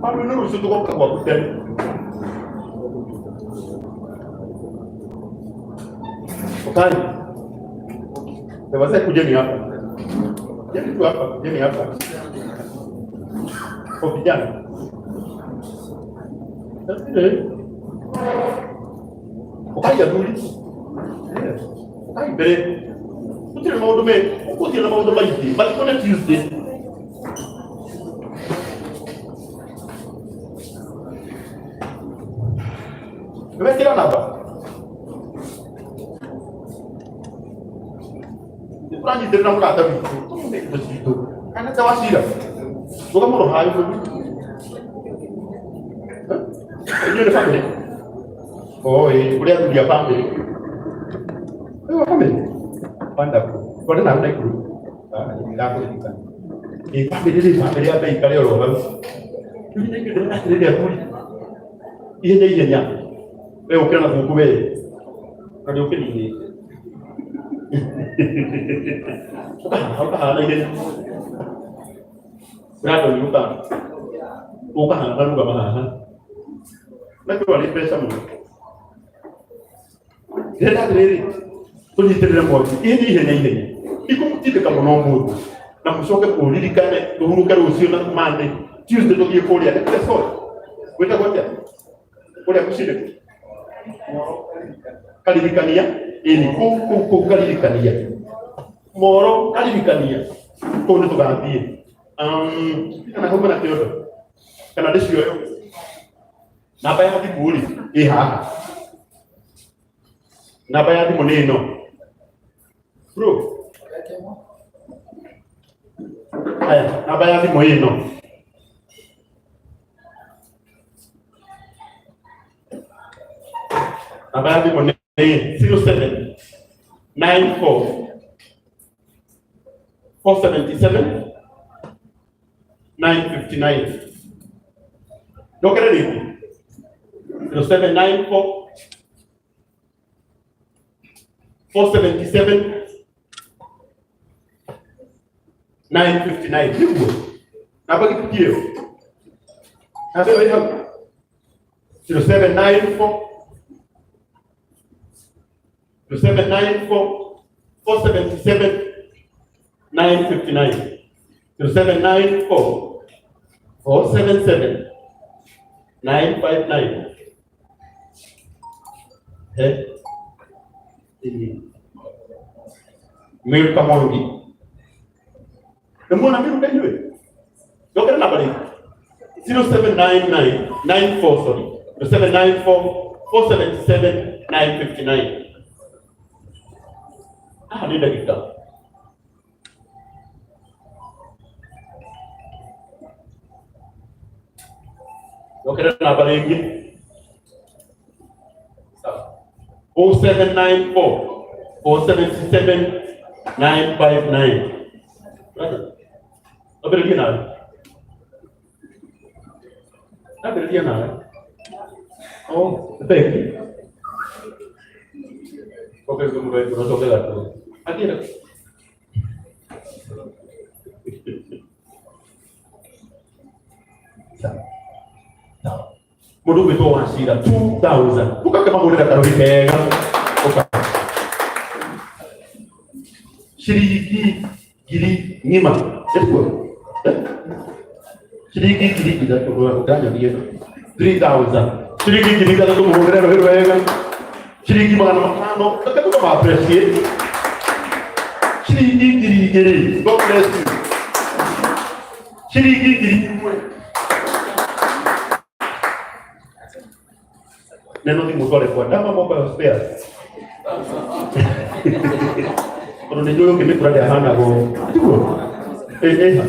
Bado nĩ rũciũ tũgoka gwaku tene. Ukai. Wazee kujeni hapa. Kujeni tu hapa, kujeni hapa. Kwa vijana. Eh. Ukai athuri. Eh. Ukai mbere. Gũtirĩ na maũndũ me, gũtirĩ na maũndũ maingĩ. Mathiko nĩ Tuesday. Nĩwekĩra namba? Nĩtũranyitĩrĩra mũrata witũ, tũmũhe indo citũ. Kana ta wacira. Rũgama oro harĩa ũguo. Inyuĩ nĩ bamĩrĩ? Oh, ĩĩ, kũrĩ athuri a bamĩrĩ. Ũyũ wa bamĩrĩ? Wonderful. Twende nawe Naikuru. Ah, nĩndakũririkana. Ĩĩ, bamĩrĩ rĩ, bamĩrĩ yambe ĩikare oro hau. Rĩu nĩ inyuĩ ndĩrona atĩrĩrĩ athuri. Ihenya ihenya. We ũkĩra na guoko we. Na nĩ ũkĩninĩte. Ũkahaha ũkahaha na ihenya. Brandon ũka. Ũka haha rũgama haha. Na kĩo arĩ mbeca mũno. Ndĩrenda atĩrĩrĩ, tũnyitĩrĩre mwaki ihenya ihenya ihenya. Ikũmũtindĩka mũno ũmũthĩ. Na mũcoke kũririkane tũhurũke rũciũ na Monday. Tuesday tũthiĩ kũrĩa. Nĩ kũrĩa sorry. Gwĩtagwo atĩa? Kũrĩa mũciĩ nĩkũ? Karirikania. Ĩni kũu kũu kũu karirikania. Moro karirikania. Kũu nĩ tũgathiĩ. Kana hauma na kĩondo. Kana ndĩcioe. Namba ya thimũ rĩ ĩ haha. Namba ya thimũ nĩ ĩno. Bro. Haya, namba ya thimũ ĩno. Namba ya thimũ nĩ 07 94 477 959. Ndokere rĩngĩ. 0794 477 959. Nĩguo. Namba gĩtuti ĩyo. Namba ĩyo ĩ hau. 0794 0794 477 959. 0794 477 959. Eh? Milka Mwangi. Nĩmuona Milka inyuĩ? Ndokere namba rĩngĩ. 0799 94 sorry. 0794 477 959. Haha nĩ ndagĩka. Ndokere namba rĩngĩ. Sawa. 0794 477 959. Brother, ambĩrĩria nawe. Ambĩrĩria nawe. Oh, thank you. Okay, ũcoke gatũ. Akira. Sawa. Sawa. Mũndũ ũgwĩtwo Wacira 2000. Ũgakĩmahũrĩra karũhi kega. Ũka. Ciringi ngiri ng'ima. Ĩkuo? Eh? Ciringi ngiri ithatũ ũtanyonie. 3000. Ciringi ngiri ithatũ tũmũhũrĩre rũhĩ rwega. Ciringi magana matano. Reke tũkama appreciate. Ciringi ngiri igĩrĩ. God bless you. Ciringi ngiri ĩmwe. Neno thimũ tware kwa Dama Mobile Spares. Tondũ nĩ njũĩ ũkĩmĩkũra ndĩahanagwo. Tiguo? Ĩ ĩha.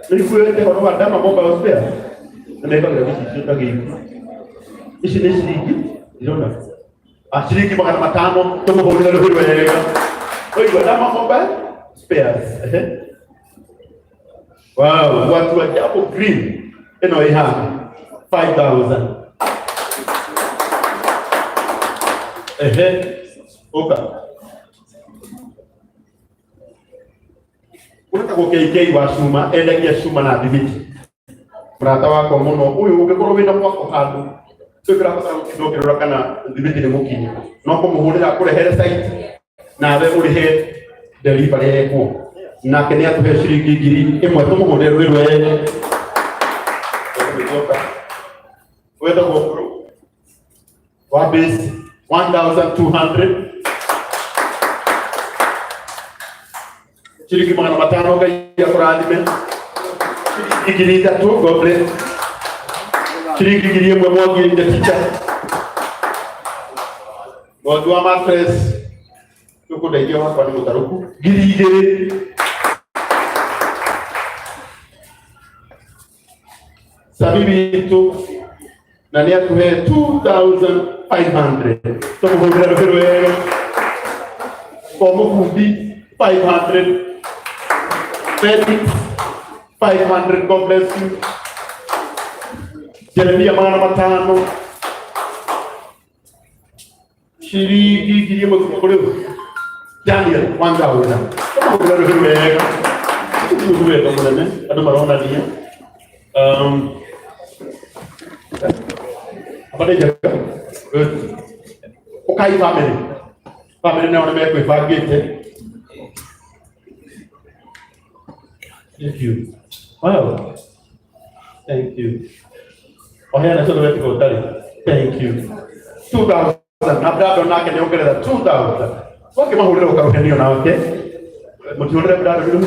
Nĩ iguĩte ũhoro wa Dama Mobile Spares? Nĩ mekagĩra gĩcicio ta gĩkĩ. Ici nĩ ciringi, ndĩrona. Ah, ciringi magana matano tũmũhũrĩre rũhĩ wega. Ũigua Dama Mobile Spares. Ehe. Wow, watu wa Jambo Green ĩno ĩ haha 5000. Ehe, ũka. Ũretagwo KK wa cuma, endagia cuma na thimiti. Mũrata wakwa mũno ũyũ ũngĩkorwo wĩna mwako handũ tũkĩrabatara gũtinda ũkĩrora kana thimiti nĩ mũkinyu no kũmũhũrĩra akũrehere site nawe ũrĩhe delivery yekwo nake nĩ atũhe ciringi 1000 tũmũhũrĩre rwĩ rwene wetagwo Ngũrũ wa base 1200 ciringi 500 Ngai akũrathime ciringi 3000 God bless ciringi 1000 Mwangi the teacher Mwangi wa mattress tũkũndeithia wakwa nĩ mũtarũku 2000 Sami witũ na nĩ atũhe 2500 tũmũhũrĩra rũhĩ rwega kwa mũbundi 500 Felix 500 God bless you Jeremia 500 ciringi 1000 kuma kũrĩ ũ Daniel 1000 tũmũhũrĩra rũhĩ rwega tũmũhũrĩra wega mũnene andũ maronania Habari njega. Good. Ũkai family. Family nao nĩ mekwĩbangĩte. Thank you. Wow. Thank you. Oheana ciothe wetiga ũtarĩ. Thank you. 2000 na Brandon nake nĩ ongerera 2000. Wakĩmahũrĩra ũkarũhenio nake. Mũtihũrĩre Brandon rĩu.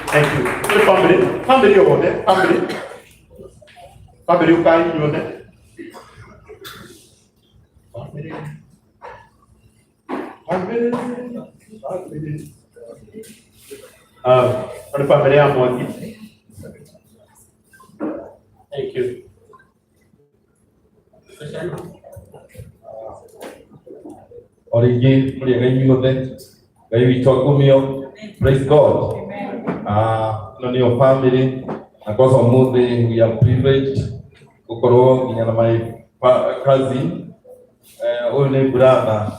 Thank you. Nĩ family, family yothe, family. Family ũkai inyuothe. Family. Family. Family. Ah, nĩ family ya Mwangi. Thank you. O rĩngĩ mũrĩega inyuothe Ngai witũ akumio praise God. Ah, ĩno nĩyo family na kwanza ũmũthĩ we are privileged gũkorwo nginya na my cousin ũyũ nĩ brother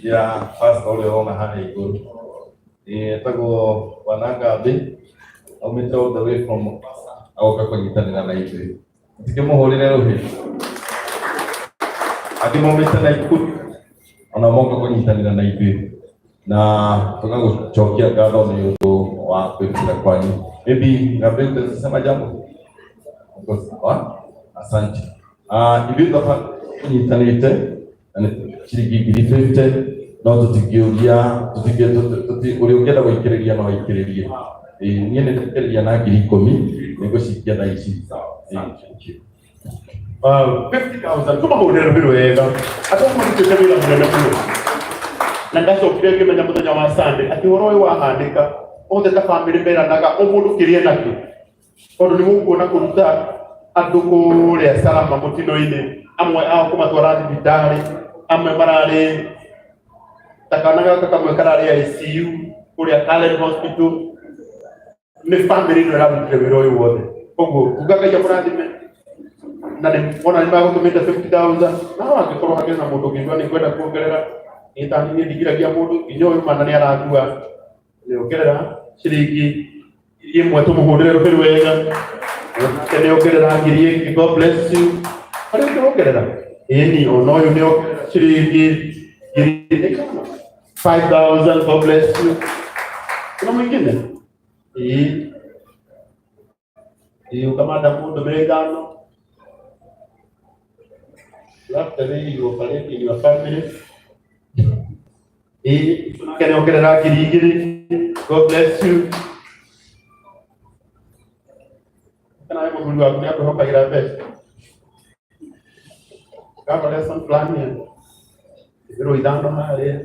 ya pastor ũrĩa ũrona harĩa igũrũ. Etagwo Bwana Ngambĩ aumĩte all the way from Mombasa agoka kũnyitanĩra na ithuĩ tikĩmũhũrĩre rũhĩ angĩ maumĩte Naikuru ona moka kũnyitanĩra na ithuĩ na tũgagũcokia ngatho nĩ ũndũ wa kwĩrutĩra kwanyu. Maybe Ngambĩ utasema jambo. Uko sawa? Asante. Ithuĩ twaba tũnyitanĩte na nĩ ciringi 50,000 no tũtingĩũria ũrĩa ũngĩenda gũikĩrĩria no aikĩrĩrie. Niĩ nĩ ndaikĩrĩria na 10,000 nĩngũcikia thaa ici. Thank you. Wow, 50,000 tũmahũrĩre rũhĩ rwega andũ acio marutĩte wĩra mũnene mũno na ndacokire ngĩmenya mũthenya wa Sunday atĩ ũhoro ũyũ wahandĩka othe ta bamĩrĩ meranaga o mũndũ kĩrĩa nakĩo tondũ nĩ mũkuona kũruta andũ kũrĩa Salama mũtino-inĩ amwe ao kũmatwara thibitarĩ amwe mararĩ ta kana gaka kamwe kararĩ ICU kũrĩa Karen Hospital nĩ bamĩrĩ ĩno ĩrarutire wĩra ũyũ wothe koguo kuga Ngai amũrathime na nĩ ona nĩ magũtũmĩte 50,000 na no angĩkorwo hakĩrĩ na mũndũ ũngĩigua nĩ kwenda kuongerera nĩ ta niĩ ndigiragia mũndũ nginya ũyũ mana nĩ arakua nĩ ongerera ciringi 1000 tũmũhũrĩre rũhĩ rwega nake nĩ ongerera 1000 God bless you harĩa ũngĩ wongerera ĩni ona ũyũ nĩ ongerera ciringi ngiri 5000 God bless you kuna mwingine ĩĩ ĩĩ ũkamanda mũndũ mĩrongo ithano. Love the way you operate in your family. Ĩĩ nake nĩ ongerera 2000 God bless you kana we mũthuri waku nĩ akwĩhokagĩra mbeca Have a lesson plan here. 50 harĩa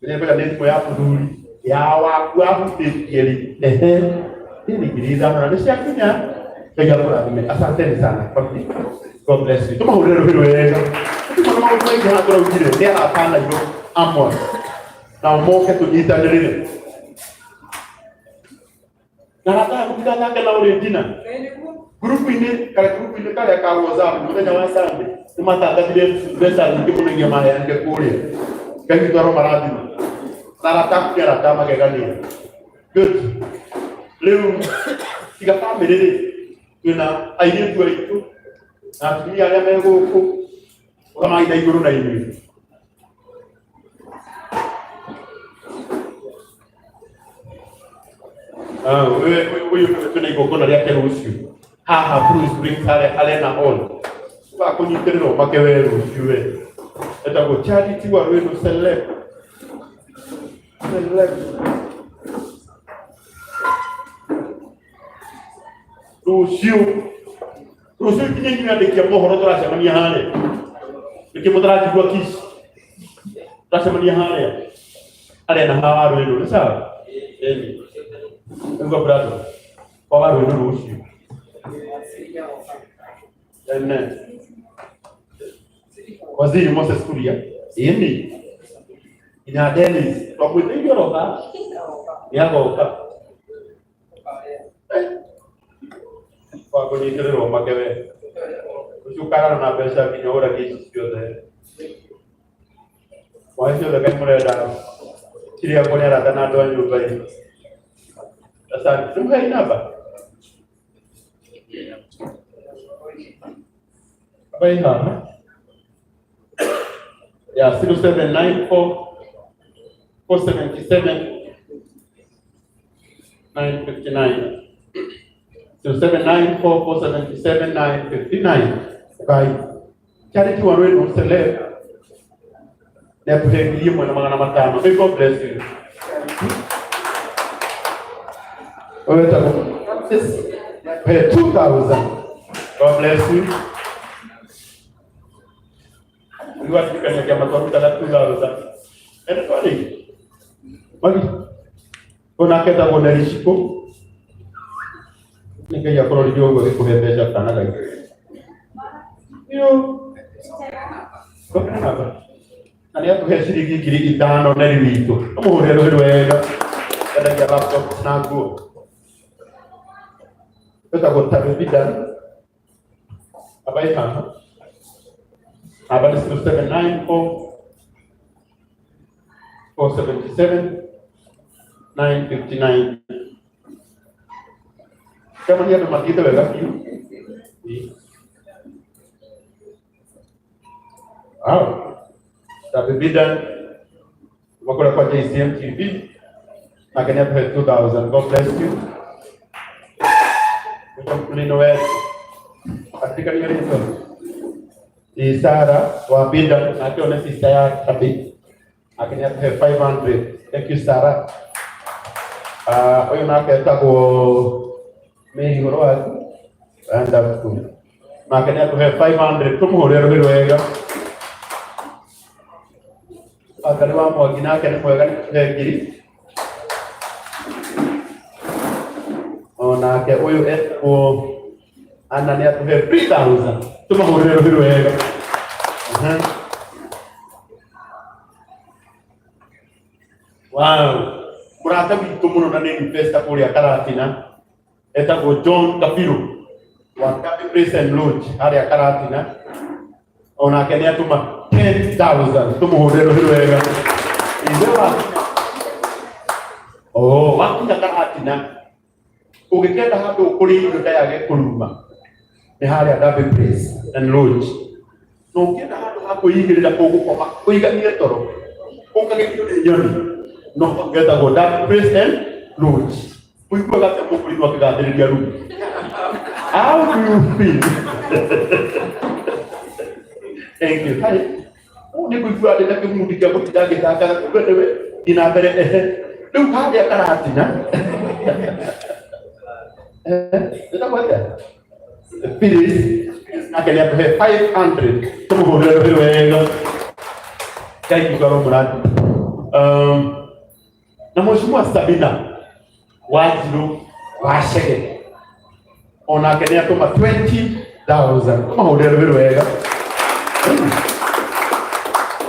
Rĩrĩa kwenda nĩ thimũ ya mũthuri ya waku ahutĩtie rĩ ehe hii ni 5000 na nĩ ciakinya Ngai akũrathime asanteni sana family God bless you tũmahũrĩre rũhĩ rwega tũmona maũndũ maingĩ haha tũraugire nĩ arata nairũ amwe nao moke tũnyitanĩrĩre na arata aya mũtigathake nao rĩ nginya ngurubu-inĩ karĩa ngurubu-inĩ karĩa ka WhatsApp mũthenya wa Sunday nĩ matangathire mbeca nyingĩ mũno iria maheanire kũrĩa Ngai witũ aromarathima na arata aku nĩ arata a magegania good. Rĩu tiga bamĩrĩ rĩ, twĩna airĩtu aitũ na atumia arĩa me gũkũ ũgamai na igũrũ na inyuĩ. Ah, ũyũ nĩwe twĩna igongona rĩake rũciũ haha Blue Springs harĩa Arena Hall. Ũgakũnyitĩrĩra ũmake we rũciũ we. Etagwo Charity Waruinu Celeb. Celeb. Rũciũ rũciũ nginya inyuĩ andĩki a mohoro tũracemania harĩa. Nĩkĩ mũtaranjigua kiss? Tũracemania harĩa. Arena ha Waruinu, nĩ sawa? Ĩni. Nĩguo brother. Kwa Waruinu rũciũ. Amen. Waziri Moses Kuria. Ĩni. Nginya Dennis. Twamwĩtĩirie oroka. Nĩ agoka. Kwa kũnyitĩrĩrwo make we. Ũcio ũkarara na mbeca nginya ũragie ici ciothe. Mwaĩ ciothe kaĩ mũrenda ciria kũrĩ arata na andũ a nyũmba ĩ. Asante. Rĩu hei namba. Namba ĩ haha. Ya 0794 477 959. 0794 477 959. Ukai. Charity Waruinu Celeb. Nĩ atũhe 1500. May God bless you. Wewe wetagwo Francis nĩ atũhe 2000. God bless you. Rĩu atirikania kĩama twarutaga 2000. Ene twarĩ. Magi. Onake etagwo Nelly Shiko. Nĩ Ngai akũrorire ũguo agĩkũhe mbeca kana Ngai. Yo. Ndũkena namba. Na nĩ atũhe ciringi 5000 Nelly witũ. Ũmũhũrĩre rũhĩ rwega. Endagia laptop na nguo. Wetagwo Tabitha. Namba ĩ haha. Namba nĩ 0794 477 959. Kama nĩ andũ mathiĩte wega biũ. Ĩĩ. Wow. Tabitha kuma kũrĩa kwa JCM TV nake nĩ atũhe 2000. God bless you. Mũnene wetu atirikania rĩtwa Ĩ Sara wa Bida nake one sister ya Tabi nake nĩ atũhe 500. Thank you Sara. Ah, ũyũ nake etagwo Mary ũhoro waku Wonderful. Nake nĩ atũhe 500 tũmũhũrĩre rũhĩ rwega. Wangarĩ wa Mwangi nake nĩ mwega nĩ atũhe ngiri. Onake ũyũ etagwo Anna nĩ atũhe 3000 tũmahũrĩre rũhĩ rwega. Mhm. Wow. Mũrata witũ mũno na nĩ investor kũrĩa Karatina etagwo John Kabiru wa Kabi Place and Lodge harĩa Karatina onake nĩ atũma 10000 tũmũhũrĩre rũhĩ rwega. Ithe wa Oh, wakinya Karatina ũngĩkenda handũ ũkũrĩa irio ndayage kũruma nĩ harĩa Derby Place and Lodge na ũngĩenda handũ ha kwĩigĩrĩra ũgũkoma ũiganie toro ũkagĩrio nĩ nyoni no getagwo Derby Place and Lodge. Ũiguaga atĩa mũkũrinwo akĩgathĩrĩria rumu? How do you feel? Thank you. Hi. Ũũ nĩ ngũigua ndĩ na kĩmundi kĩa gũtinda ngĩtangatha kumbe nĩwe thiĩ na mbere ehe rĩu harĩa Karatina ĩtagwo atĩa Phyllis nake nĩ atũhe 500 tũmũhũrĩre rũhĩ wega Ngai ngoro mũrathi na Mheshimiwa Sabina Wanjirũ wa Chege onake nĩ atũma 20,000 tũmahũrĩre rũhĩ rwega.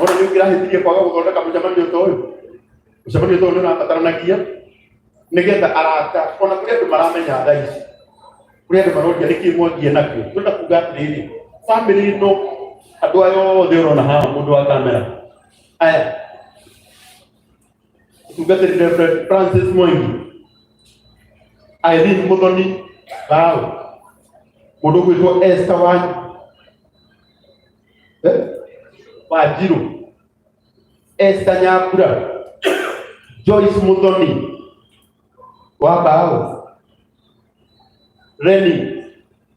Ona nĩ ũngĩrahĩtirie kwaga gũthondeka mũcemanio ta ũyũ. Mũcemanio ta ũyũ nĩ ũrabataranagia nĩgetha arata ona kũrĩ andũ maramenya thaa ici kũrĩ andũ maroria nĩkĩ mwangie nakĩo. Tũrenda kuga atĩrĩrĩ, bamĩrĩ ĩno andũ aya othe ũrona haha mũndũ wa kamera aya Tungatĩri Reverend Francis Mwangi. Irene Muthoni Bao, mũndũ ũgwĩtwo Esther wa Wanjiru, Esther Nyambura, Joyce Muthoni wa Bao, Reni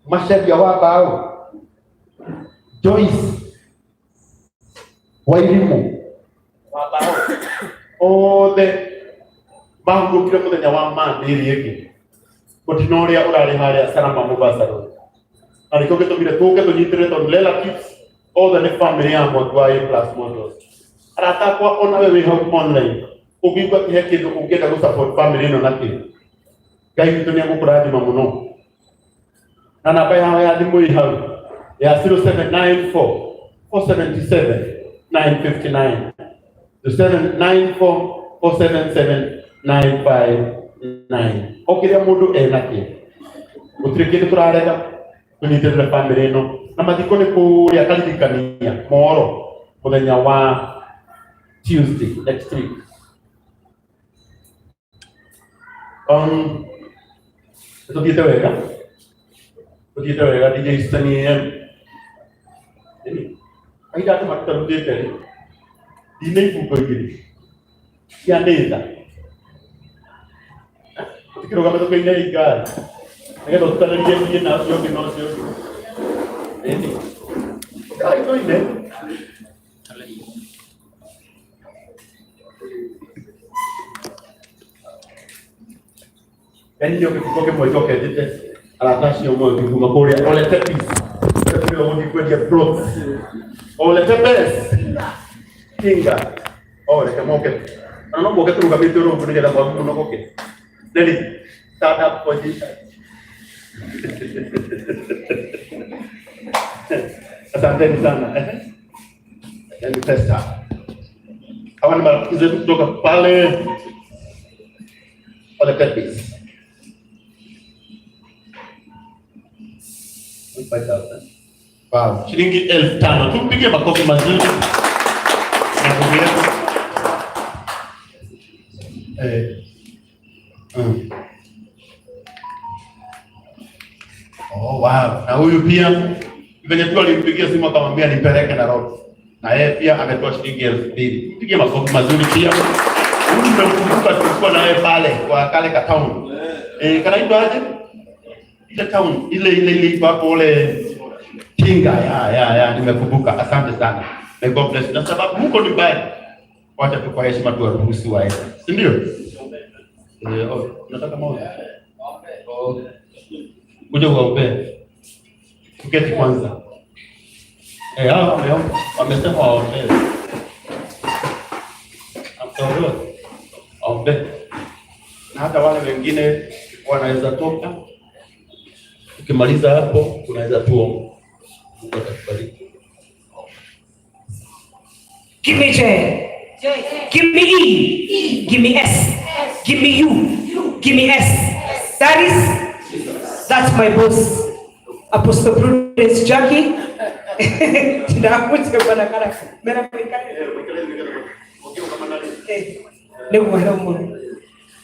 Macharia wa Bao, Joyce Wairimu wa Bao, othe mahurũkire mũthenya wa Monday ĩrĩa ĩngĩ mũtino ũrĩa ũrarĩ harĩa Salama Mombasa Road, na nĩkĩo gĩtũmire tũke tũnyitĩrĩre tondũ relatives othe nĩ family ya Mwangi wa A Plus Motors. Arata akwa, ona we wĩ hau online, ũngĩigua atĩ he kĩndũ ũngĩenda gũ support family ĩno nakĩo, Ngai witũ nĩ egũkũrathima mũno, na namba yao ya thimũ ĩ hau ya 0794 477 959, 0794 477 959. O kĩrĩa mũndũ enakĩo, gũtirĩ kĩndũ tũrarega, tũnyitĩrĩre family ĩno, na mathiko nĩ kũrĩa karirikania moro mũthenya wa Tuesday next week. Tũthiĩte wega, tũthiĩte wega. DJ Stani M, kahinda andũ matutarutĩte rĩ, ndine ibungo igĩrĩ cia nĩtha tũtikĩrũgame tũkĩine ngari nĩgetha ũtukanĩrie niĩ na ũcio ũngĩ na ũcio ũngĩ. Ĩni ũkai tũine. Yani ndio kĩbungo kĩmwe njoke njĩte arata acio mwangi kuma kũrĩa Ole Tepis, kũrĩa gũthiĩ kwendia plots, Ole Tepes Kinga. Oh, reke moke, ona no moke tũrũgamĩte oro ũguo nĩgetha mwangi mũnogoke. Nelly, stand up for Jesus. Asanteni sana. Yaani pesa. Hawa ni marafiki zetu kutoka pale Ole Tepis. 5,000. Wow, shilingi 5,000. Tumpige makofi mazuri. Na ndugu yetu. Eh. Oh, wow. Na huyu pia venye tu alimpigia simu akamwambia nipeleke Nairobi. Na yeye pia ametoa shilingi 2,000. Mpige makofi mazuri pia. Huyu nimemkumbuka, tulikuwa naye pale kwa kale ka town. Eh, kanaitwa aje? Ile town, ile ile ile iko hapo ule Tinga, ya, nimekumbuka. Asante sana. May God bless you. Na sababu huko ni mbali, wacha tu kwa heshima tuwaruhusu waende. Si ndio? Eh, oh, unataka maombi? Oh. Kuja uwaombee. Tuketi kwanza. Eh, hao wameomba, wamesema waombee. Amtaombea. Waombee. Na hata wale wengine wanaweza toka. Ukimaliza hapo unaweza tuomba. Mungu atakubariki. Give me J. Give me E. Give me S. Give me U. Give me S. That's my boss. Apostle Prudence Jackie. Ndakuja bwana kana. Mera kuikale. Nĩguo heo mũno.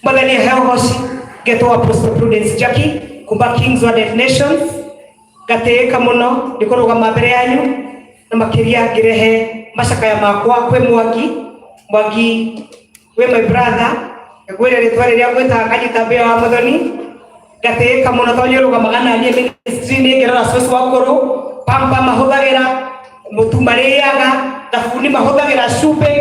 Mwathani heo hoci ngetwo Apostle Prudence Jackie kuma Kings World Nations, ngatĩĩka mũno nĩ kũrũgama mbere yanyu na makĩria ngĩrehe macakaya makwa kwĩ Mwangi. Mwangi wĩ my brother, ngwĩre rĩtwa rĩrĩa ngwĩtaga kanyita mbĩa wa Muthoni. Ngatĩĩka mũno tondũ nĩũrũgamaga naniĩ ministry-inĩ, ngĩrora cũcũ akũrũ pamba mahũthagĩra mũtu, marĩaga thabuni, mahũthagĩra cumbĩ,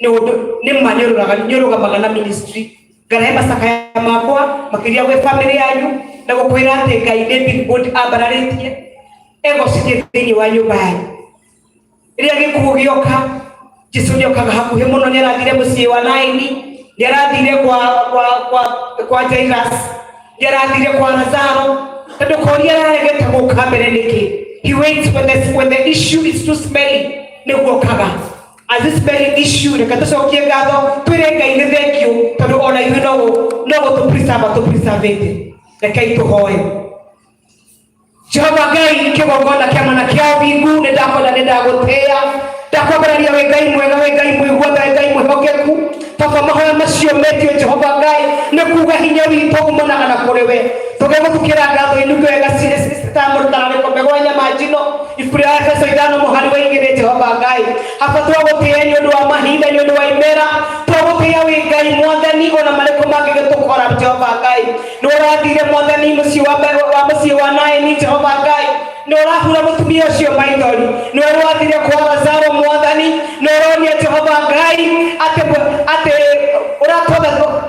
nĩ ũndũ nĩ ma nĩũrũgamaga na ministry. Ngarehe macakaya makwa makĩria gwĩ family yanyu na gũkwĩra atĩ Ngai nĩ big God ambararĩtie egocithie thĩinĩ wa nyũmba yanyu. Rĩrĩa gĩkuũ gĩoka, Jesũ nĩokaga hakuhĩ mũno. Nĩarathire mũciĩ wa Naini, nĩarathire kwa Jairus, nĩarathire kwa Lazaro, na ndũkorie araregete gũka mbere nĩkĩ. He waits when the issue is too smelly nĩguo okaga. As this smelling issue, reke tũcokie ngatho, twĩre Ngai nĩ thank you tondũ ona ithuĩ no gũtũ preserve atũ preserve. Rekei tũhoe. Jehova Ngai, kĩgongona kĩa mana kĩa ũthingu, nĩ ndakwenda, nĩ ndagũtĩĩa, ndakwambararia. Wĩ Ngai mwega, wĩ Ngai mũigua, wĩ Ngai mwĩhokeku. Baba, mahoya macio metio Jehova Ngai nĩ kuga hinya witũ umanaga na kũrĩ we. Tũgĩgũthukĩra ngatho inuke wega mũtararĩko mbegũ wa nyama njino, ibuku rĩa Efeso 5 mũhari wa 2. Jehova Ngai, haba twagũtĩĩa nĩ ũndũ wa mahinda, nĩ ũndũ wa imera, twagũtĩĩa wĩ Ngai Mwathani, ona marĩkũ mangĩgĩtũkora. Jehova Ngai, nĩ ũrathire Mwathani mũciĩ wa mũciĩ wa Naini. Jehova Ngai, nĩ ũrahura mũtumia ũcio maithori, nĩ ũrathire kwa Lazaro. Mwathani, nĩ ũronia Jehova Ngai atĩ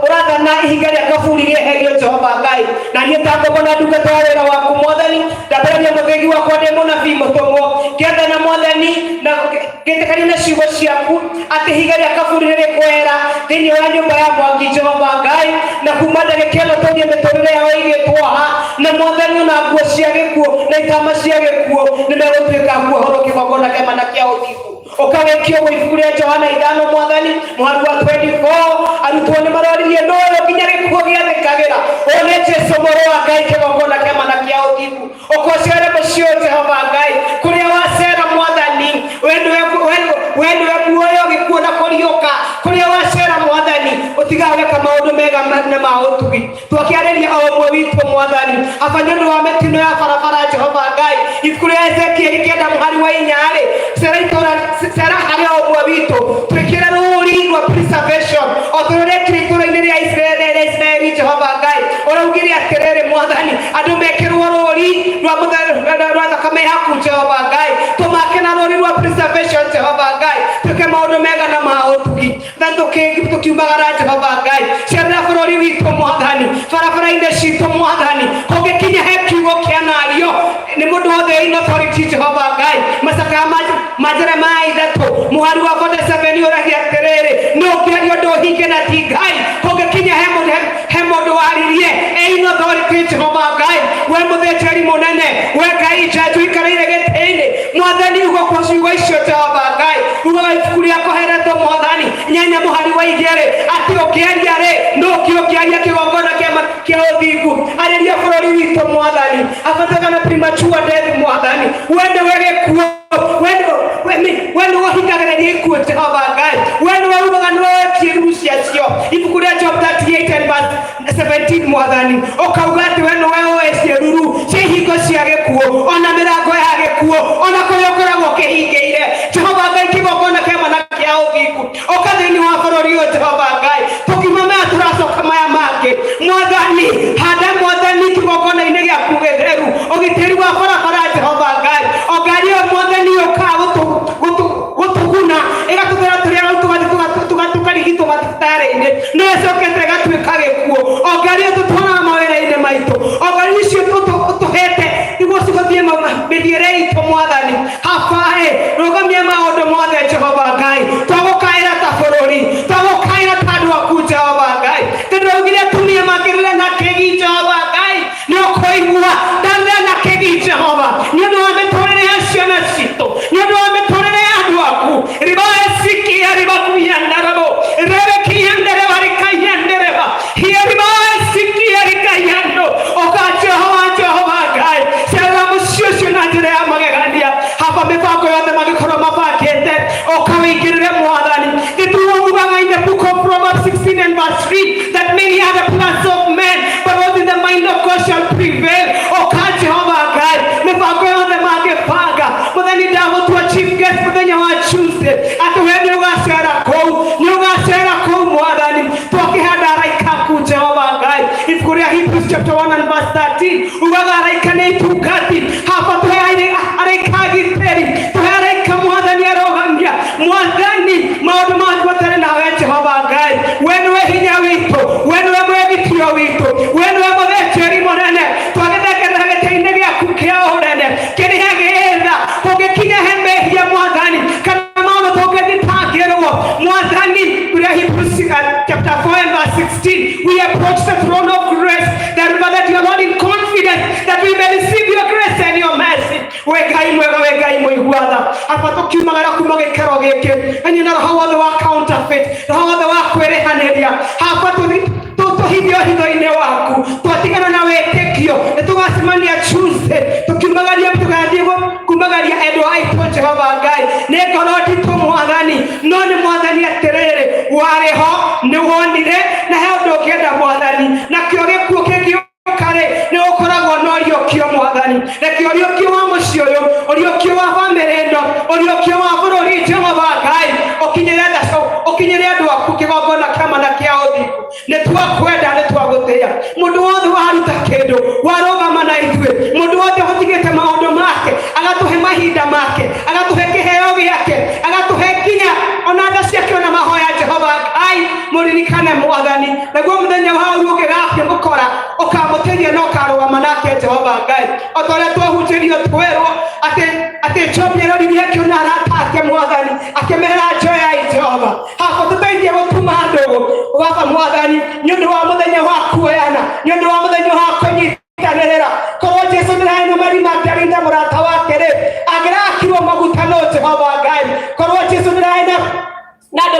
ũrathana ihinga rĩa kaburi rĩeherio. Jehova Ngai, na niĩ ta ngombo na ndungata ya wĩra waku, Mwathani, ndambĩrĩria mũthĩgi wakwa ndĩ mũnabii mũtũmwo, ngĩathana, Mwathani, na ngĩtĩkania na ciugo ciaku atĩ ihiga rĩa kaburi nĩ rĩkwehera thĩinĩ wa nyũmba ya Mwangi. Jehova Ngai, na kuma ndagĩka ĩno tũrie mĩtũrĩre yao ĩigĩtwo haha na Mwathani, ona nguo cia gĩkuũ na itama cia gĩkuũ nĩ megũtuĩka kuohorwo kĩgongona kĩama na kĩa ũthingu. Ũkawĩkio gwĩ ibuku rĩa Johana 5, Mwathani, mũhari wa 24, arutwo nĩ maroririe no ũyũ nginya gĩkuũ gĩathĩkagĩra. Ũyũ nĩ Jesu mũrũ wa Ngai, kĩgongona kĩama na kĩa ũthingu. Ũkocere mũciĩ ũyũ, Jehova Ngai, kũrĩa wacera, Mwathani, we nĩwe muoyo, gĩkuũ na kũriũka. Kũrĩa wacera, Mwathani, ũtigaga weka maũndũ mega na ma ũtugi. Twakĩarĩria o ũmwe witũ, Mwathani, aba nĩ ũndũ wa mĩtino ya barabara. Jehova Ngai, ibuku rĩa Ezekieli 9 mũhari wa 4-rĩ, cera itũra, cera harĩ o ũmwe witũ, twĩkĩre rũri rwa preservation o ta ũrĩa rekire itũra-inĩ rĩa Isiraeli, rĩa Isiraeli. Jehova Ngai, ũraugire atĩrĩrĩ, Mwathani, andũ mekĩrwo rũri rwa thakame yaku. Jehova Ngai, tũmake na rũri rwa preservation. Jehova Ngai, twĩke maũndũ mega na ma ũtugi na tũkiumagara. Jehova Ngai, cerera bũrũri witũ, Mwathani, barabara-inĩ citũ. Mwathani, kũngĩkinya he kiugo kĩanario nĩ mũndũ wothe in authority, Jehova Ngai, macakaya ma Jeremaya 3 mũhari wa 47 ũragia atĩrĩrĩ, no ũngĩaria ũndũ ũhinge na ti Ngai. Kũngĩkinya he mũndũ waririe e in authority, Jehova Ngai, we mũthĩnjĩri mũnene, we Ngai njanju ikarĩire gĩtĩ-inĩ, Mwathani, ugo kwa ciugo icio. Jehova Ngai, ugaga ibuku rĩa Koheretho, Mwathani, 8 mũhari wa 2, atĩ ũkĩaria rĩ, no ũngĩaria kĩgongona kĩa ũthingu, arĩria bũrũri witũ. Mwathani, abataga na premature death. Mwathani, we nĩwe gĩkuũ, we nĩwe ũhingagĩrĩria ikuũ. Jehova Ngai, we nĩwe ugaga nĩwe wetie ruru ciacio. Ibuku rĩa Job 38 and verse 17, Mwathani, ũkauga atĩ we nĩwe ũĩ ciĩruru cia ihingo cia gĩkuũ, ona mĩrango ya gĩkuũ, ona kũrĩa ũkoragwo ũkĩhingĩire. Jehova Ngai, kĩgongona kĩama na kĩa ũthingu, ũka thĩinĩ wa bũrũri ũyũ. Jehova Ngai, tũkiuma maya tũracoka maya mangĩ. Mwathani, handa, Mwathani, kĩgongona-inĩ gĩaku gĩtheru ũgitĩri wa barabara. Jehova Ngai, o ngari ĩyo, Mwathani, yũkaga gũtũguna ĩgatũtwara tũrĩa tũgathiĩ tũkarigitwo mathibitarĩ-inĩ, no ĩcokete ĩgatuĩka gĩkuũ. O ngari ĩyo tũtwaraga mawĩra-inĩ maitũ, o ngari icio ũtũhete nĩguo cigũthiĩ mĩthiĩre itũ, Mwathani, habaĩ rũgamia maũndũ mothe. Jehova Ngai, twagũkaĩra ta bũrũri, twagũkaĩra ta andũ aku. Jehova Ngai, tondũ augire atumia makĩrĩra na kĩgi, Jehova Ngai, nĩ ũkũigua. Ndarĩra na kĩgi, Jehova, nĩ ũndũ wa mĩtũrĩre ya ciana citũ, nĩ ũndũ wa mĩtũrĩre ya andũ aku. Ribaesikia ribakuyandarabo rebekiyandereba rikayandereba hiaribaesikia rikayando oka. Jehova, Jehova Ngai, cerera mũciĩ ũcio na njĩra ya magegania. Haba mĩbango yothe mangĩkorwo mabangĩte, ũka wĩingĩrĩre. Mwathani, nĩtuugaga in the book of Proverbs 16 and verse 3 that many are the plans of men, but what in the mind of God shall prevail. Oka, Jehova Ngai, mĩbango yothe mangĩbanga, mũtheni ndagũtua chief guest mũthenya wa Tuesday, atĩ we nĩ ũgacera kũu, nĩ ũgacera kũu. Mwathani, twakĩhanda araika aku. Jehova Ngai, ibuku rĩa Hebrews chapter 1 and verse 13 ugaga araika nĩ itungati. Haba tũhe araika agitĩri, tũhe araika, Mwathani, arogamia. Mwathani, maũndũ maku matarĩ nawe. Jehova Ngai, we nĩwe hinya witũ, we nĩwe mwĩgitio witũ, we nĩwe mũthĩnjĩri mũnene. Twagĩthengerera gĩtĩ-inĩ gĩaku kĩa ũnene kĩrĩa gĩtha kũngĩkinya he mehia, Mwathani, kana maũndũ tũngĩthitangĩrwo. Mwathani, kũrĩa Hebrews chapter 4 and verse 16, we approach the throne of grace, that that you are Lord in confidence that we may receive your grace and your mercy. We Ngai mwega, we Ngai mũiguatha, aba tũkiumagara kuma gĩkero gĩkĩ na na roho wothe wa counterfeit, roho wothe wa kwĩrĩhanĩria, haba tũhithio hitho-inĩ waku. Twatigana na wĩtĩkio nĩ tũgacemania Tuesday tũkiumagaria, tũgathiĩ kumagaria endwa aitũ. Jehova Ngai, nĩ ngoro nditũ, Mwathani, no nĩ Mwathani atĩrĩrĩ, warĩ ho. Mwathani, reke ũriũkio wa mũciĩ ũyũ, ũriũkio wa bamĩrĩ ĩno, ũriũkio wa bũrũri, Jehova Ngai, ũkinyĩre tha, ũkinyĩre andũ aku kĩgongona kĩa ma na kĩa ũthingu. Nĩ twakwenda, nĩ twagũtĩĩa. Mũndũ wothe waruta kĩndũ, warũgama na ithuĩ, mũndũ wothe ũtigĩte maũndũ make, agatũhe mahinda make, agatũhe kĩheo gĩake, agatũhe nginya ona nda ciake ona mahoya, Jehova Ngai, mũririkane Mwathani, naguo mũthenya wa ũru ũngĩgakĩmũkora, ũkamũteithia na ũkarũgama nake, Jehova Ngai, o ta ũrĩa twahunjĩrio twerwo atĩ Job nĩaroririe akĩona arata ake, Mwathani, akĩmera njoyai Jehova haba tũteithie gũtuma ndũgũ baba Mwathani, nĩ ũndũ wa mũthenya wa kuoyana, nĩ ũndũ wa mũthenya wa kũnyitanĩrĩra. Korwo Jesu nĩrarĩ na marima akĩarinda mũrata wake rĩ, angĩrakirwo maguta no Jehova Ngai. Korwo Jesu nĩrarĩ na andũ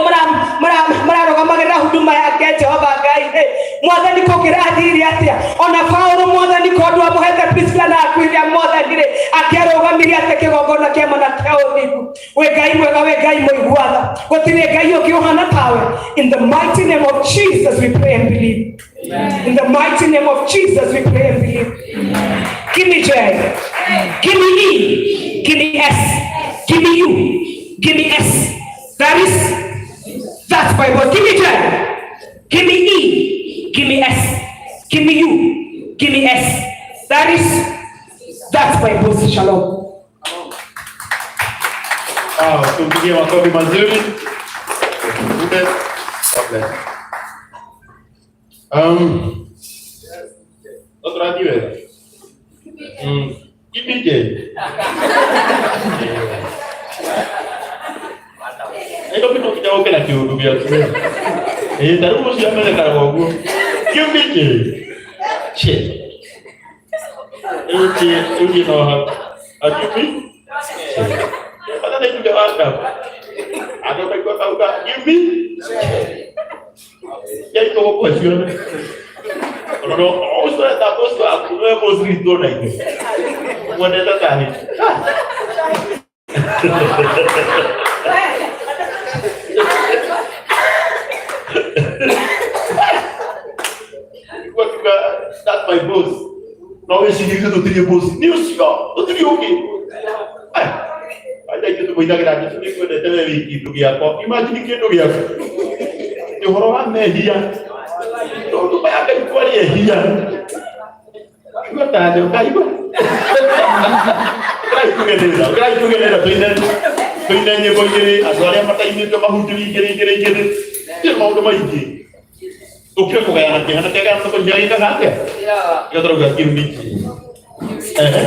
mararũgamagĩrĩra huduma yake, Jehova Ngai, Mwathani, kũngĩrathire atĩa? Ona Paũlũ, Mwathani, kondũ amũhete Priscilla na Aquila, Mwathani rĩ, akĩarũgamirie atĩa kĩgongona kĩa ma na kĩa ũthingu? Wĩ Ngai mwega, wĩ Ngai mũiguatha, gũtirĩ Ngai ũngĩ ũhana tawe. In the mighty name of Jesus we pray and believe. In the mighty name of Jesus we pray and believe. Give me J, give me E, give me S, give me U, give me S. That is, that's my word. Give me J, give me E, give me S, give me U, give me S. That is, that's my boss. Shalom. Wow, tumpigie makofi mazuri. God bless. Tũrathiĩ wega. Give me J. Ĩno kĩndũ kĩnya na kĩũndũ gĩaku. Ĩĩ, ta rĩu ũcio amenyekaga ũguo. Give me J. Ch. Rĩu J, rĩu niĩ no hau. Give me Ch. Bata nĩ njuge waka. Andũ maigua kauga give me Ch. Yaitwo gũkua ciothe. Tondũ ũcio eta ũcio waku nĩwe boss witũ ona ithuĩ. Mwendete tani. Igua kiuga that's my boss. No wĩcirie ithuĩ tũtirĩ boss. Nĩ ũcio, tũtirĩ ũngĩ. Aja ithuĩ tũmũinagĩra Jesũ nĩ kwendete we wĩ kĩndũ gĩakwa. Imagine kĩndũ gĩaku. Nĩ ũhoro wa mehia. Tondũ maya Ngai twarĩ ehia. Igua tandĩ, ũkaigua. Ũkai tũgenera, ũkai tũgenera tũine tũine nyĩmbo igĩrĩ, andũ arĩa matainĩte mahunjĩrie igĩrĩ igĩrĩ igĩrĩ. Ti maũndũ maingĩ. Tũkire kũgayana kĩeha na kĩgayana tũkũnyia gĩkaga atĩa? Nĩkĩo tũrauga give me J. Ehe.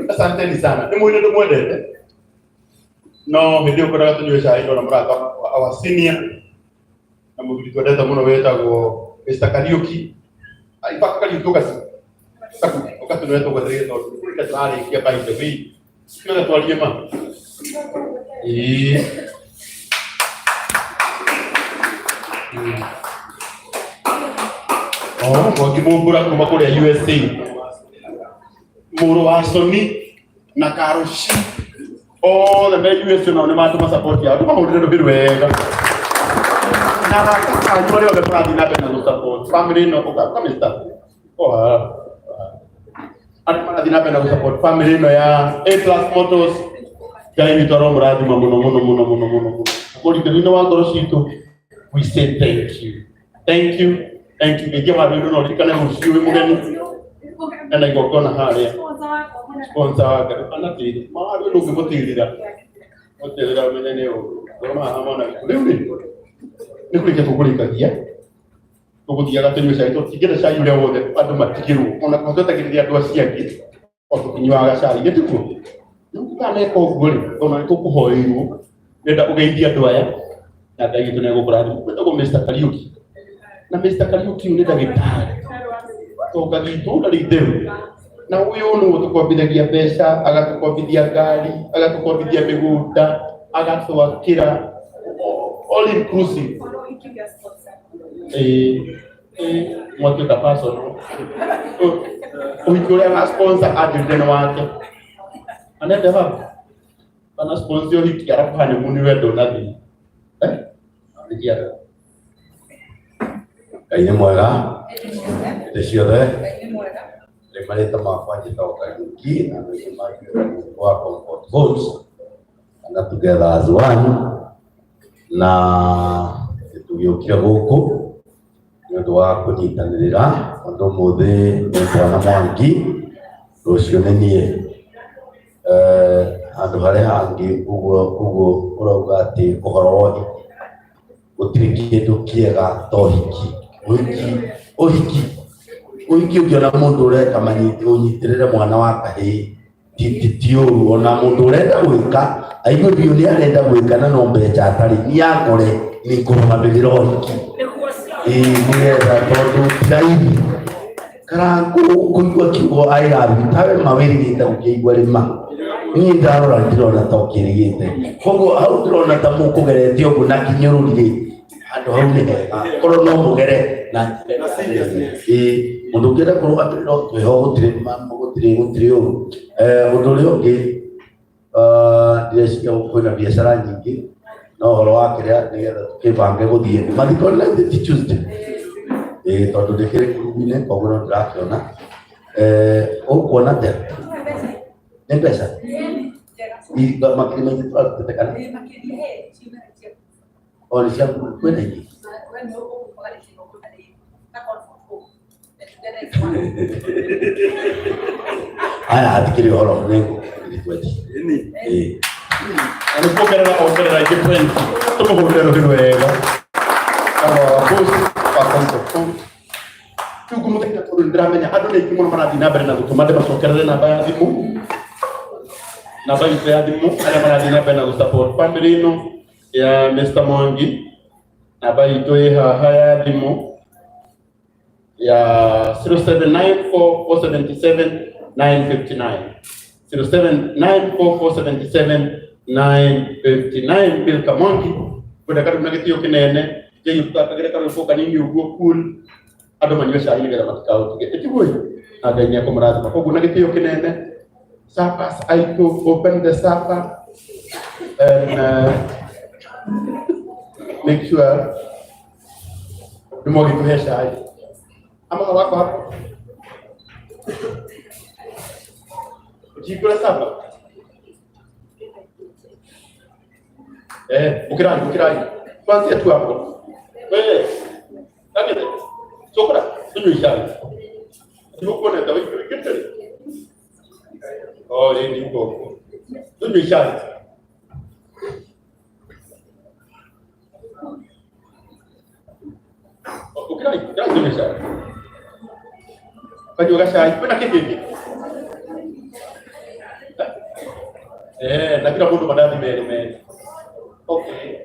Asanteni sana. Ni mwine mwendete. No, hĩndĩ ĩyo kwendaga tũnyue cai ndona mũrata our senior Na mũthuri twendete mũno wĩtagwo Mr. Kariuki. Ai, Kariuki ũkaci ũgatũnĩre tũgweterere tondũ kũrĩa tũrarĩkia by the way ciothe twarie ma ĩĩ. Oh, Mwangi Mumbura kuma kũrĩa USA, mũrũ wa Soni na Karoshi othe me USA nao nĩ matũma support yao, tũmahũrĩre rũhĩ rwega na arata anyu arĩa othe marathiĩ na mbere na gũ-support family ĩno. Ũka Mr. Oh, ah, arĩa marathiĩ na mbere na gũ-support family ĩno ya A Plus Motors, Ngai witũ aromũrathima mũno mũno mũno mũno mũno mũno. Kũrikĩru-inĩ wa ngoro citũ, we say thank you, thank you, thank you. Geithia handũ no ririkane rũciũ wĩ mũgeni ena igongona harĩa sponsor wa Ngai anatĩrĩ mahandũ ndũngĩmũtĩrĩra mũtĩrĩra ũmenye nĩ ũru ngoro haha mwana witũ. Rĩu rĩ nĩ kũrĩkia tũkũrĩkagia tũgũthiaga tũnyue cai, tũtingĩenda cai ũrĩa wothe andũ matigĩrwo ona kana twetagĩrĩria andũ acio angĩ o tũkĩnyuaga cai gĩtikuo. Rĩu tũtaneka ũguo rĩ, ona nĩ tũkũhoeirwo nenda ũgeithie andũ aya na Ngai witũ nĩegũkũrathima. Wĩtagwo Mr. Kariuki na Mr. Kariuki ũyũ nĩ ndagĩtarĩ tonga gitũ ndarĩ itherũ na ũyũ nĩwe ũtũkombithagia mbeca, agatũkombithia ngari, agatũkombithia mĩgũnda, agatwakĩra, all inclusive. Ĩĩ ĩĩ, mwatuĩka personal ũhiki ũrĩa wa sponsor anjĩrire nĩ wake anende baba ana sponsor ũhiki arabu honeymoon we ndũnathiĩ eh nĩkĩaga. Ngai nĩ mwega hĩndĩ ciothe. Rĩ marĩtwa makwa njĩtagwo Kariuki na andũ aingĩ manjũĩ wa Comfort Homes kana Together as One, na tũgĩũkire gũkũ nĩ ũndũ wa kũnyitanĩrĩra tondũ ũmũthĩ nĩ bwana Mwangi, rũciũ nĩ niĩ. Handũ harĩa hangĩ ũguo ũguo ũrauga atĩ ũhoro wa ũhiki gũtirĩ kĩndũ kĩega ta ũhiki. Ũhiki ũhiki ũhiki ũngĩona mũndũ ũreka ũnyitĩrĩre mwana wa kahĩĩ ti ti ũru, ona mũndũ ũrenda gwĩka aigue biũ nĩ arenda gwĩka na no mbeca atarĩ niĩ akore nĩ kũrũgamĩrĩra ũhiki ĩĩ nĩgetha tondũ ti raithi karangũ kũigua kiugo I love you tawe ma wĩrĩgĩte gũkĩigua rĩma niĩ ndarora ndĩrona ta ũkĩrĩgĩte, koguo hau ndĩrona ta mũkũgerete ũguo na kinyũrũri rĩ handũ hau nĩ hega korwo no mũgere na njĩra ĩrĩa ĩĩ mũndũ ũngĩenda kũrũgamĩrĩra twĩho gũtirĩ gũtirĩ gũtirĩ ũru. Ũndũ ũrĩa ũngĩ, ndĩreciria kwĩna biacara nyingĩ no ũhoro wa kĩrĩa nĩgetha tũkĩbange gũthiĩ mathiko nĩ ti Tuesday ĩĩ tondũ ndĩkĩrĩ ngurubu-inĩ koguo no ndĩrakĩona. Ũkuona atĩa nĩ mbeca makiri maingĩ tũrarutĩte kana o nĩ cia kwĩna ingĩ. Aya hatikĩrĩ ũhoro nĩ ngiri 20 ĩĩ. Na nĩ kuongerera ongerera ingĩ 20, tũmũhũrĩre rũhĩ rwega kana boss wa Comfort Homes. Rĩu ngũmũthaitha tondũ nĩ ndĩramenya andũ nĩ aingĩ mũno marathiĩ na mbere na gũtũma ndĩmacokerere namba ya thimũ, namba itũ ya thimũ, arĩa marathiĩ na mbere na gũ-support family ĩno ya Mr. Mwangi. Namba itũ ĩ haha ya thimũ ya 0794 477 959, 0794 477 959. Milka Mwangi kwenda karibu na gĩtĩo kĩnene kĩgĩkagĩre karwĩmbo kanini ũguo cool andũ manyue cai nĩgetha matikaũtige ĩtiguo na Ngai nĩ ekũmũrathima. Koguo na gĩtĩo kĩnene servers aitũ, open the supper and make sure nĩ mwagĩtũhe cai ama wako hapo ukikula saba ukirai ukirai tuanzie tu hapo wewe kagete sokora tunywe chai nikuona tawe kete oh ni huko tunywe chai. Ukirai ukirai tunywe chai kanyua gacai kwĩna kĩngĩ na kila mũndũ mandathi merĩ merĩ. Okay.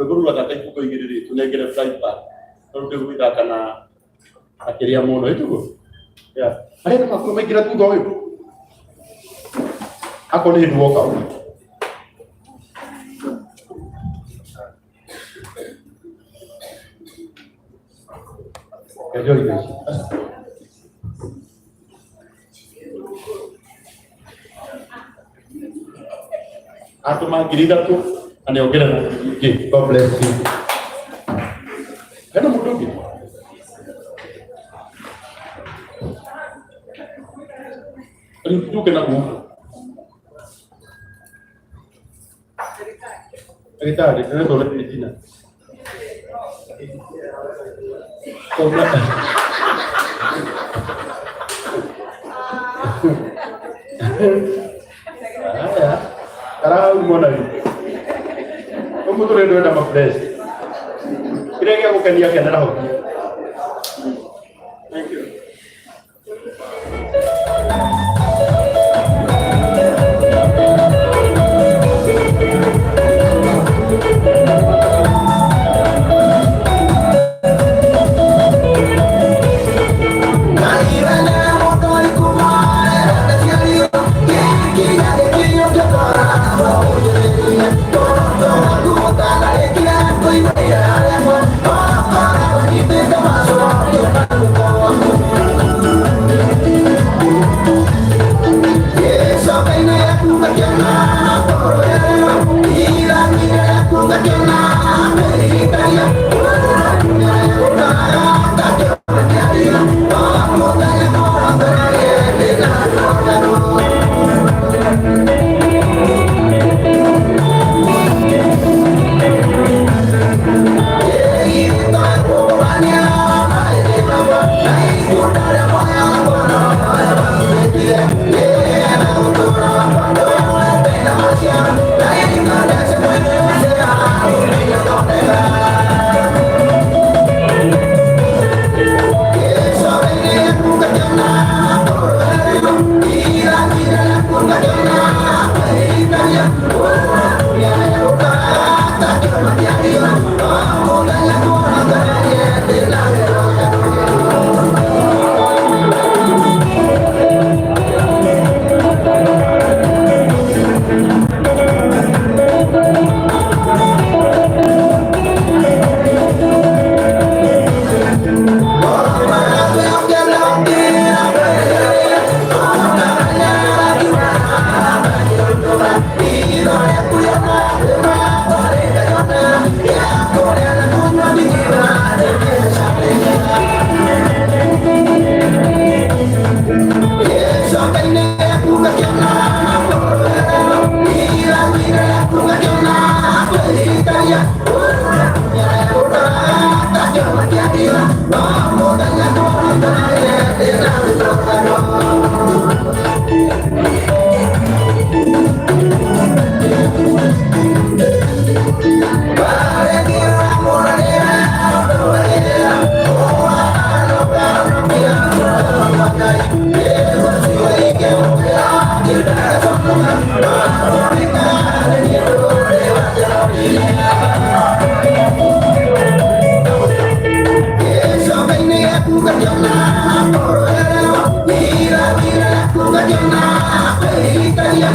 Rwĩmbo rũu rwathaka ibungo igĩrĩ rĩ, tũnengere fly pan tondũ ndĩgũgĩthaka na akĩria mũno ĩtiguo. Yeah. Arĩa makorwo maingĩra thutha ũyũ akorwo nĩ hĩndĩ woka ũguo. Enjoy this. Atũma 3,000 na nĩongerera ingĩ. God bless you. Hena mũndũ ũngĩ? Rĩu tuke na gũkũ. Ndagĩtarĩ, ndĩrenda ũrete jina. Haya. Karau mona rĩ. Ũguo tũrĩ ndwenda ma fresh. Kĩrĩa gĩa gũkenia kenera ho. Thank you. Yeah.